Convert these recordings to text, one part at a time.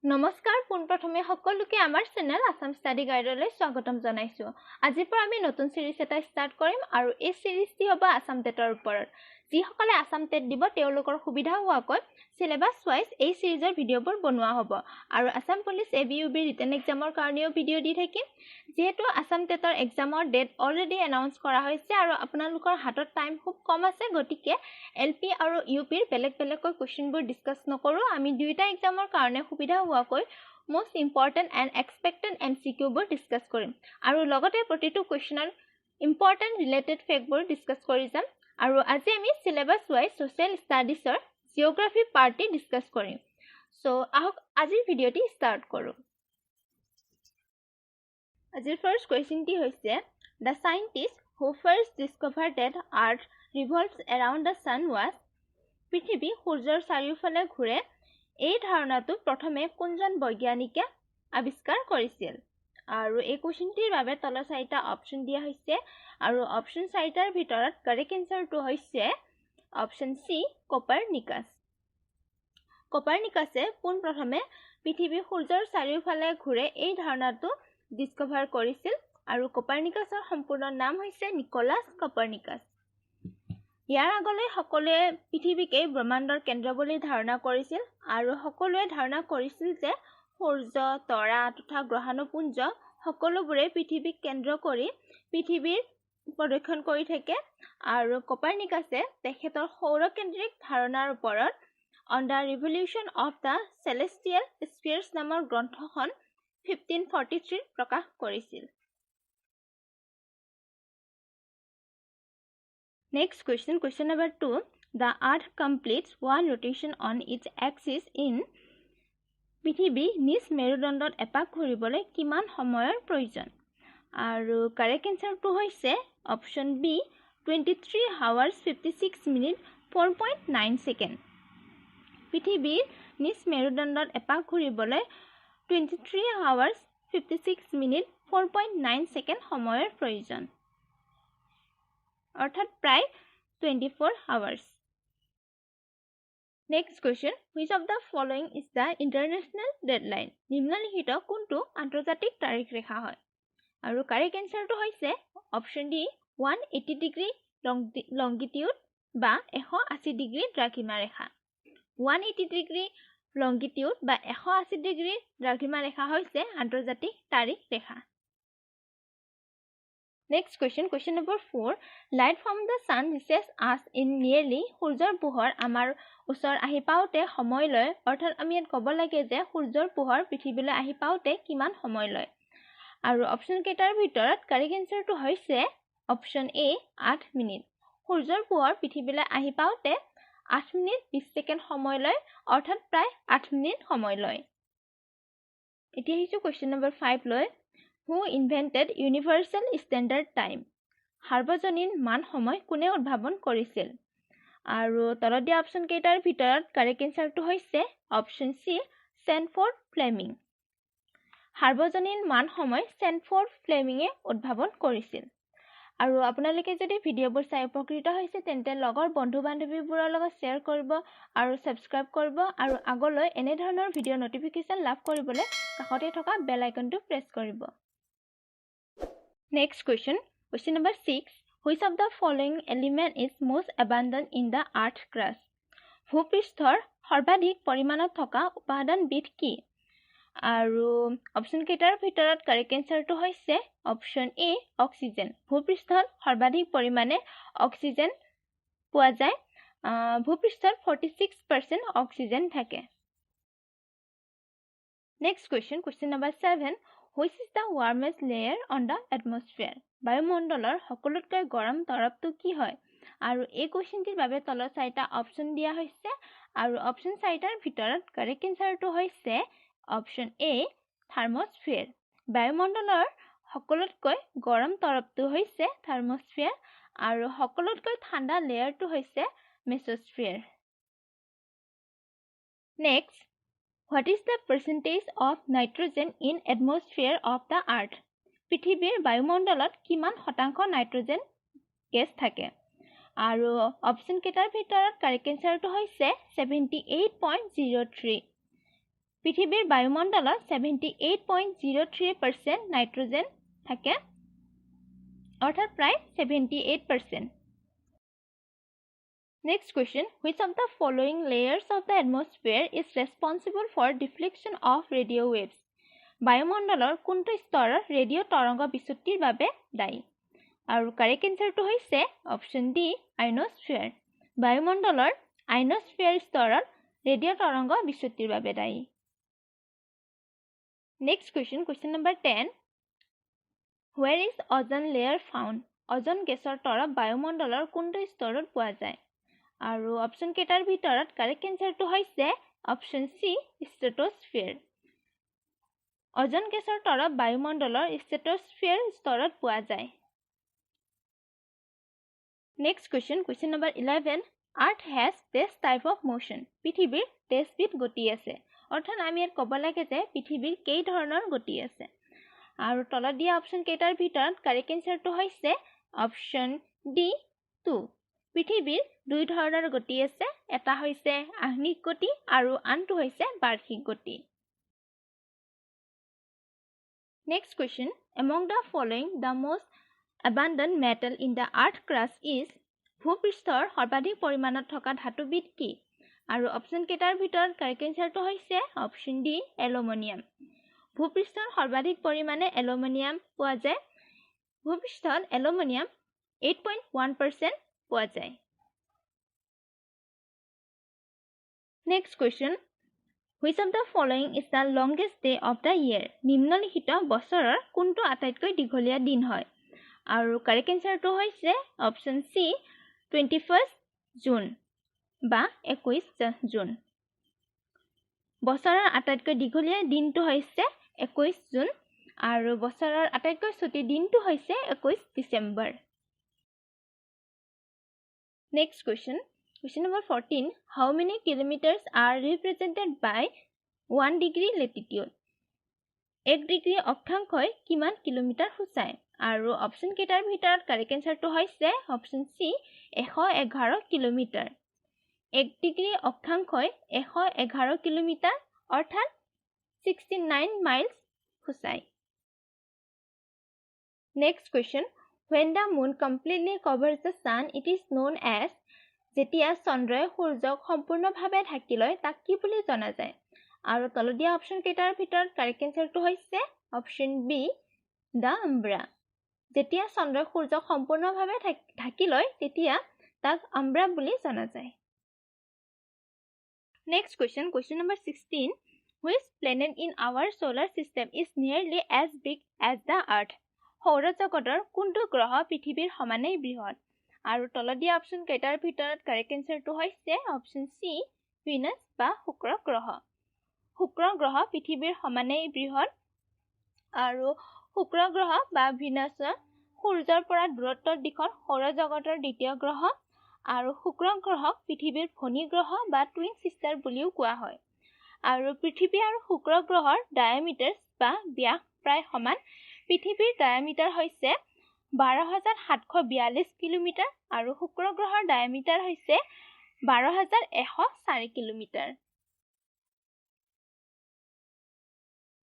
নমস্কাৰ, পোনপ্ৰথমে সকলোকে আমাৰ চেনেল আছাম ষ্টাডি গাইডলৈ স্বাগতম জনাইছোঁ। আজিৰ পৰা আমি নতুন চিৰিজ এটা ষ্টাৰ্ট কৰিম আৰু এই চিৰিজটি হ'ব আছাম টেটৰ ওপৰত। যিসকলে আছাম টেট দিব, তেওঁলোকৰ সুবিধা হোৱাকৈ চিলেবাছ ৱাইজ এই চিৰিজৰ ভিডিঅ'বোৰ বনোৱা হ'ব আৰু Assam police A B U B written এক্সামৰ কাৰণেও ভিডিঅ' দি থাকিম। যিহেতু আছাম টেটৰ এক্সামৰ ডেট অলৰেডি এনাউন্স কৰা হৈছে আৰু আপোনালোকৰ হাতত টাইম খুব কম আছে, গতিকে এল পি আৰু ইউ পিৰ বেলেগ বেলেগকৈ কুৱেশ্যনবোৰ ডিছকাছ নকৰোঁ। আমি দুয়োটা এক্সামৰ কাৰণে সুবিধা হোৱাকৈ most important and expected M C কিউবোৰ discuss কৰিম আৰু লগতে প্ৰতিটো কুৱেশ্যনৰ ইম্পৰ্টেণ্ট ৰিলেটেড ফেক্টবোৰ ডিছকাছ কৰি যাম। আৰু আজি আমি চিলেবাছ ৱাইজ ছ'চিয়েল ষ্টাডিজৰ জিঅ'গ্ৰাফী পাৰ্টটি ডিছকাছ কৰিম। চ' আহক, আজিৰ ভিডিঅ'টি ষ্টাৰ্ট কৰোঁ। আজিৰ ফাৰ্ষ্ট কুৱেশ্যনটি হৈছে, The scientist who first discover that earth revolves around the sun was? পৃথিৱী সূৰ্যৰ চাৰিওফালে ঘূৰে, এই ধাৰণাটো প্ৰথমে কোনজন বৈজ্ঞানিকে আৱিষ্কাৰ কৰিছিল? আৰু এই কুৱেশ্যনটিৰ বাবে তলৰ চাৰিটা অপশ্যন দিয়া হৈছে আৰু অপশ্যন চাৰিটাৰ ভিতৰত কাৰেক্ট এনচাৰটো হৈছে অপশ্যন চি, কপাৰনিকাছ। কপাৰনিকাছে পোনপ্ৰথমে পৃথিৱী সূৰ্যৰ চাৰিওফালে ঘূৰে, এই ধাৰণাটো ডিছকভাৰ কৰিছিল আৰু কপাৰনিকাছৰ সম্পূৰ্ণ নাম হৈছে নিকলাছ কপাৰনিকাছ। ইয়াৰ আগলৈ সকলোৱে পৃথিৱীকেই ব্ৰহ্মাণ্ডৰ কেন্দ্ৰ বুলি ধাৰণা কৰিছিল আৰু সকলোৱে ধাৰণা কৰিছিল যে সূৰ্য, তৰা তথা গ্ৰহাণুপুঞ্জ সকলোবোৰে পৃথিৱীক কেন্দ্ৰ কৰি পৃথিৱীৰ প্ৰদক্ষিণ কৰি থাকে। আৰু কপাৰনিকাছে তেখেতৰ সৌৰকেন্দ্ৰিক ধাৰণাৰ ওপৰত On the Revolution of the Celestial Spheres নামৰ গ্ৰন্থখন 1543ত প্ৰকাশ কৰিছিল। Next question, question number 2. The earth completes one rotation on its axis in? পৃথিৱী নিজ মেৰুদণ্ডত এপাক ঘূৰিবলৈ কিমান সময়ৰ প্ৰয়োজন? আৰু কাৰেক্ট এনচাৰটো হৈছে option B, 23 hours 56 minute 4.9 second. পৃথিৱীৰ নিজ মেৰুদণ্ডত এপাক ঘূৰিবলৈ 23 hours 56 minute 4.9 second সময়ৰ প্ৰয়োজন, অৰ্থাৎ প্ৰায় 24 hours. Next question, which of the following is the international date line? নিম্নলিখিত কোনটো আন্তৰ্জাতিক তাৰিখ ৰেখা হয়? আৰু কাৰেক্ট এনচাৰটো হৈছে option D, 180 degree longitude বা 180 ডিগ্ৰী দ্ৰাঘিমা ৰেখা। 180 ডিগ্ৰী লংগিটিউড বা 180 ডিগ্ৰী দ্ৰাঘিমা ৰেখা হৈছে আন্তৰ্জাতিক তাৰিখ ৰেখা। Next question, question number 4. Light from the sun reaches us in nearly? সূৰ্যৰ পোহৰ আমাৰ ওচৰ আহি পাওঁতে সময় লয়, অৰ্থাৎ আমি ইয়াত ক'ব লাগে যে সূৰ্যৰ পোহৰ পৃথিৱীলৈ আহি পাওঁতে কিমান সময় লয়। আৰু অপশ্যন কেইটাৰ ভিতৰত কাৰেক্ট এনচাৰটো হৈছে অপশ্যন এ, 8 মিনিট। সূৰ্যৰ পোহৰ পৃথিৱীলৈ আহি পাওঁতে 8 মিনিট 20 ছেকেণ্ড সময় লয়, অৰ্থাৎ প্ৰায় 8 মিনিট সময় লয়। এতিয়া আহিছোঁ কুৱেশ্যন নম্বৰ 5 লৈ। Who invented universal standard time? সাৰ্বজনীন মান সময় কোনে উদ্ভাৱন কৰিছিল? আৰু তলত দিয়া অপশ্যন কেইটাৰ ভিতৰত কাৰেক্ট এনচাৰটো হৈছে অপশ্যন চি, চেনফৰ্ড ফ্লেমিং। সাৰ্বজনীন মান সময় চেনফৰ্ড ফ্লেমিঙে উদ্ভাৱন কৰিছিল। আৰু আপোনালোকে যদি ভিডিঅ'বোৰ চাই উপকৃত হৈছে, তেন্তে লগৰ বন্ধু বান্ধৱীবোৰৰ লগত শ্বেয়াৰ কৰিব আৰু ছাবস্ক্ৰাইব কৰিব আৰু আগলৈ এনেধৰণৰ ভিডিঅ' ন'টিফিকেশ্যন লাভ কৰিবলৈ কাষতে থকা বেল আইকনটো প্ৰেছ কৰিব। Next question, question number 6. Which of the following element is most abundant in the earth crust? ভূপৃষ্ঠৰ সৰ্বাধিক পৰিমাণত থকা উপাদানবিধ কি? আৰু অপশ্যন কেইটাৰ ভিতৰত কাৰেক্ট এনচাৰটো হৈছে অপশ্যন এ, অক্সিজেন। ভূপৃষ্ঠত সৰ্বাধিক পৰিমাণে অক্সিজেন পোৱা যায়। ভূপৃষ্ঠত 46% অক্সিজেন থাকে। Next question, question number 7. Which is the warmest layer on the atmosphere? বায়ুমণ্ডলৰ সকলোতকৈ গৰম তৰপটো কি হয়? আৰু এই কুৱেশ্যনটিৰ বাবে তলত চাৰিটা অপশ্যন দিয়া হৈছে আৰু অপশ্যন চাৰিটাৰ ভিতৰত কাৰেক্ট এনচাৰটো হৈছে অপশ্যন এ, থাৰ্মস্ফিয়াৰ। বায়ুমণ্ডলৰ সকলোতকৈ গৰম তৰপটো হৈছে থাৰ্মস্ফিয়াৰ আৰু সকলোতকৈ ঠাণ্ডা লেয়াৰটো হৈছে মেছস্ফিয়াৰ। Next, what is the percentage of nitrogen in atmosphere of the earth? পৃথিৱীৰ বায়ুমণ্ডলত কিমান শতাংশ নাইট্ৰজেন গেছ থাকে? আৰু অপশ্যন কেইটাৰ ভিতৰত কাৰেক্ট এনচাৰটো হৈছে 78.03। পৃথিৱীৰ বায়ুমণ্ডলত 78.03% নাইট্ৰজেন থাকে, অৰ্থাৎ প্ৰায় 78%। Next question, which of the following layers of the atmosphere is responsible for deflection of radio waves? বায়ুমণ্ডলৰ কোনটো স্তৰৰ ৰেডিঅ' তৰংগ বিচ্যুতিৰ বাবে দায়ী? আৰু কাৰেক্ট এনচাৰটো হৈছে অপশ্যন ডি, আইনস্ফিয়াৰ। বায়ুমণ্ডলৰ আইনস্ফিয়াৰ স্তৰত ৰেডিঅ' তৰংগ বিচ্যুতিৰ বাবে দায়ী। Next question, question number 10, where is ozone layer found? Ozone গেছৰ তৰপ বায়ুমণ্ডলৰ কোনটো স্তৰত পোৱা যায়? আৰু অপশ্যন কেইটাৰ ভিতৰত কাৰেক্ট এনচাৰটো হৈছে অপশ্যন চি, ষ্ট্ৰেটস্ফিয়াৰ। অজন গেছৰ তৰপ বায়ুমণ্ডলৰ ষ্ট্ৰেটস্ফিয়াৰ স্তৰত পোৱা যায়। Next question, question number 11, earth has dash type of motion. পৃথিৱীৰ ডেছবিধ গতি আছে, অৰ্থাৎ আমি ইয়াত ক'ব লাগে যে পৃথিৱীৰ কেই ধৰণৰ গতি আছে। আৰু তলত দিয়া অপশ্যন কেইটাৰ ভিতৰত কাৰেক্ট এনচাৰটো হৈছে অপশ্যন ডি, 2। পৃথিৱীৰ দুই ধৰণৰ গতি আছে, এটা হৈছে আহ্নিক গতি আৰু আনটো হৈছে বাৰ্ষিক গতি। Next question, among the following the most abundant metal in the earth crust is? ভূপৃষ্ঠৰ সৰ্বাধিক পৰিমাণত থকা ধাতুবিধ কি? আৰু অপশ্যন কেইটাৰ ভিতৰত কাৰেক্ট এনচাৰটো হৈছে অপশ্যন ডি, এলুমিনিয়াম। ভূপৃষ্ঠত সৰ্বাধিক পৰিমাণে এলুমিনিয়াম পোৱা যায়। ভূপৃষ্ঠত এলুমিনিয়াম 8.1% পোৱা যায়। Next question, which of the following is the longest day of the year? নিম্নলিখিত বছৰৰ কোনটো আটাইতকৈ দীঘলীয়া দিন হয়? আৰু কাৰেক্ট এনচাৰটো হৈছে অপশ্যন চি, 21 জুন বা 21 জুন। বছৰৰ আটাইতকৈ দীঘলীয়া দিনটো হৈছে 21 জুন আৰু বছৰৰ আটাইতকৈ চুটি দিনটো হৈছে 21 December. Next question, question number 14, how many kilometers are represented by 1 degree latitude? 1 degree অক্ষাংশই কিমান কিলোমিটাৰ সূচায়? আৰু অপশ্যন কেইটাৰ ভিতৰত কাৰেক্ট এনচাৰটো হৈছে অপশ্যন চি, 111 কিলোমিটাৰ। 1 ডিগ্ৰী অক্ষাংশই 111 কিলোমিটাৰ অৰ্থাৎ 69 মাইলছ সূচায়। Next question, when the moon completely covers the sun, it is known as? যেতিয়া চন্দ্ৰই সূৰ্যক সম্পূৰ্ণভাৱে ঢাকি লয় তাক কি বুলি জনা যায়? আৰু তলত দিয়া অপশ্যন কেইটাৰ ভিতৰত কাৰেক্ট এনচাৰটো হৈছে অপশ্যন বি, the আম্ব্ৰা। যেতিয়া চন্দ্ৰই সূৰ্যক সম্পূৰ্ণভাৱে ঢাকি লয় তেতিয়া তাক আম্ব্ৰা বুলি জনা যায়। Next question, question number 16, which planet in our solar system is nearly as big as the earth? সৌৰজগতৰ কোনটো গ্ৰহ পৃথিৱীৰ সমানেই বৃহৎ? আৰু তলত দিয়া অপশ্যন কেইটাৰ ভিতৰত কাৰেক্ট এনচাৰটো হৈছে অপশ্যন চি, ভিনাছ বা শুক্ৰ গ্ৰহ। শুক্ৰ গ্ৰহ পৃথিৱীৰ সমানেই বৃহৎ আৰু শুক্ৰ গ্ৰহ বা ভিনাছৰ সূৰ্যৰ পৰা দূৰত্বৰ দিশত সৌৰজগতৰ দ্বিতীয় গ্ৰহ আৰু শুক্ৰ গ্ৰহক পৃথিৱীৰ ভনী গ্ৰহ বা টুইন চিষ্টাৰ বুলিও কোৱা হয়। আৰু পৃথিৱী আৰু শুক্ৰ গ্ৰহৰ ডায়ামিটাৰ বা ব্যাস প্ৰায় সমান। পৃথিৱীৰ ডায়ামিটাৰ হৈছে 12,742 কিলোমিটাৰ আৰু শুক্ৰ গ্ৰহৰ ডায়ামিটাৰ হৈছে 12,104 kilometre.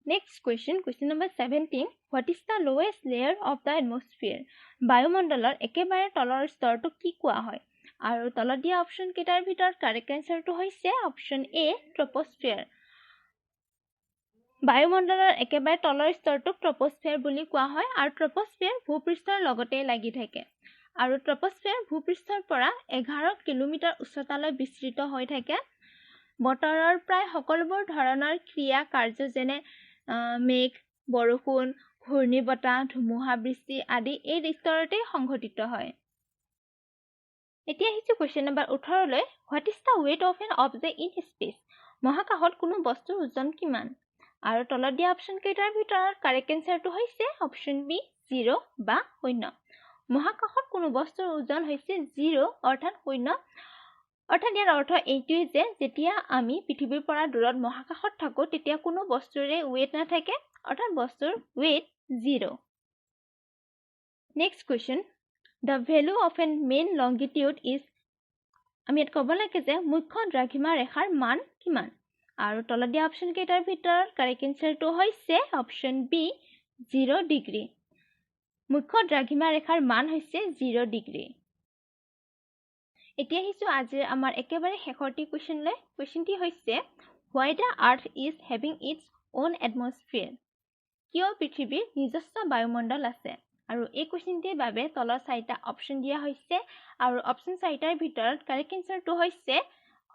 Next question, question number 17, what is the lowest layer of the atmosphere? বায়ুমণ্ডলৰ একেবাৰে তলৰ স্তৰটো কি কোৱা হয়? আৰু তলত দিয়া অপশ্যন কেইটাৰ ভিতৰত কাৰেক্ট এনচাৰটো হৈছে অপশ্যন এ, ট্ৰপস্ফিয়াৰ। বায়ুমণ্ডলৰ একেবাৰে তলৰ স্তৰটোক ট্ৰপস্ফিয়াৰ বুলি কোৱা হয় আৰু ট্ৰপস্ফিয়াৰ ভূপৃষ্ঠৰ লগতেই লাগি থাকে আৰু ট্ৰপস্ফিয়াৰ ভূপৃষ্ঠৰ পৰা 11 কিলোমিটাৰ উচ্চতালৈ বিস্তৃত হৈ থাকে। বতৰৰ প্ৰায় সকলোবোৰ ধৰণৰ ক্ৰিয়া কাৰ্য যেনে মেঘ, বৰষুণ, ঘূৰ্ণীবতাহ, ধুমুহা বৃষ্টি আদি এই স্তৰতেই সংঘটিত হয়। এতিয়া আহিছোঁ কুৱেশ্যন নম্বৰ 18লৈ, what is the weight of an object in space? মহাকাশত কোনো বস্তুৰ ওজন কিমান? আৰু তলত দিয়া অপশ্যন কেইটাৰ ভিতৰত কাৰেক্ট এনচাৰটো হৈছে অপশ্যন বি, 0 বা 0। মহাকাশত কোনো বস্তুৰ ওজন হৈছে 0 অৰ্থাৎ 0। অৰ্থাৎ ইয়াৰ অৰ্থ এইটোৱেই যে যেতিয়া আমি পৃথিৱীৰ পৰা দূৰত মহাকাশত থাকোঁ তেতিয়া কোনো বস্তুৰে ৱেইট নাথাকে, অৰ্থাৎ বস্তুৰ weight 0। Next question, the value of an main longitude is? আমি ইয়াত ক'ব লাগে যে মুখ্য দ্ৰাঘিমা ৰেখাৰ মান কিমান? আৰু তলত দিয়া অপশ্যন কেইটাৰ ভিতৰত কাৰেক্ট এনচাৰটো হৈছে অপশ্যন বি, 0 ডিগ্ৰী। মুখ্য দ্ৰাঘিমা ৰেখাৰ মান হৈছে 0 ডিগ্ৰী। এতিয়া আহিছোঁ আজিৰ আমাৰ একেবাৰে শেষৰটি কুৱেশ্যনলৈ। কুৱেশ্যনটি হৈছে, "Why the earth is having its own atmosphere?" কিয় পৃথিৱীৰ নিজস্ব বায়ুমণ্ডল আছে? আৰু এই কুৱেশ্যনটিৰ বাবে তলৰ চাৰিটা অপশ্যন দিয়া হৈছে আৰু অপশ্যন চাৰিটাৰ ভিতৰত কাৰেক্ট এনচাৰটো হৈছে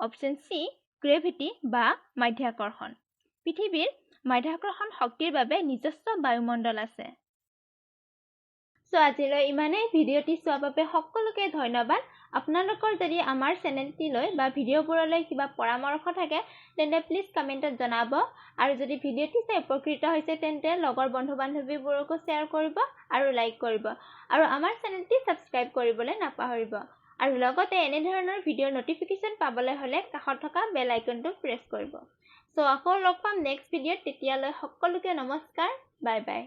অপশ্যন চি, গ্ৰেভিটি বা মাধ্যাকৰ্ষণ। পৃথিৱীৰ মাধ্যাকৰ্ষণ শক্তিৰ বাবে নিজস্ব বায়ুমণ্ডল আছে। চ' আজিলৈ ইমানেই। ভিডিঅ'টি চোৱাৰ বাবে সকলোকে ধন্যবাদ। আপোনালোকৰ যদি আমাৰ চেনেলটিলৈ বা ভিডিঅ'বোৰলৈ কিবা পৰামৰ্শ থাকে, তেন্তে প্লিজ কমেণ্টত জনাব। আৰু যদি ভিডিঅ'টি চাই উপকৃত হৈছে, তেন্তে লগৰ বন্ধু বান্ধৱীবোৰকো শ্বেয়াৰ কৰিব আৰু লাইক কৰিব আৰু আমাৰ চেনেলটি ছাবস্ক্ৰাইব কৰিবলৈ নাপাহৰিব। আৰু লগতে এনেধৰণৰ ভিডিঅ'ৰ ন'টিফিকেশ্যন পাবলৈ হ'লে কাষত থকা বেল আইকনটো প্ৰেছ কৰিব। চ' আকৌ লগ পাম নেক্সট ভিডিঅ'ত। তেতিয়ালৈ সকলোকে নমস্কাৰ, বাই বাই।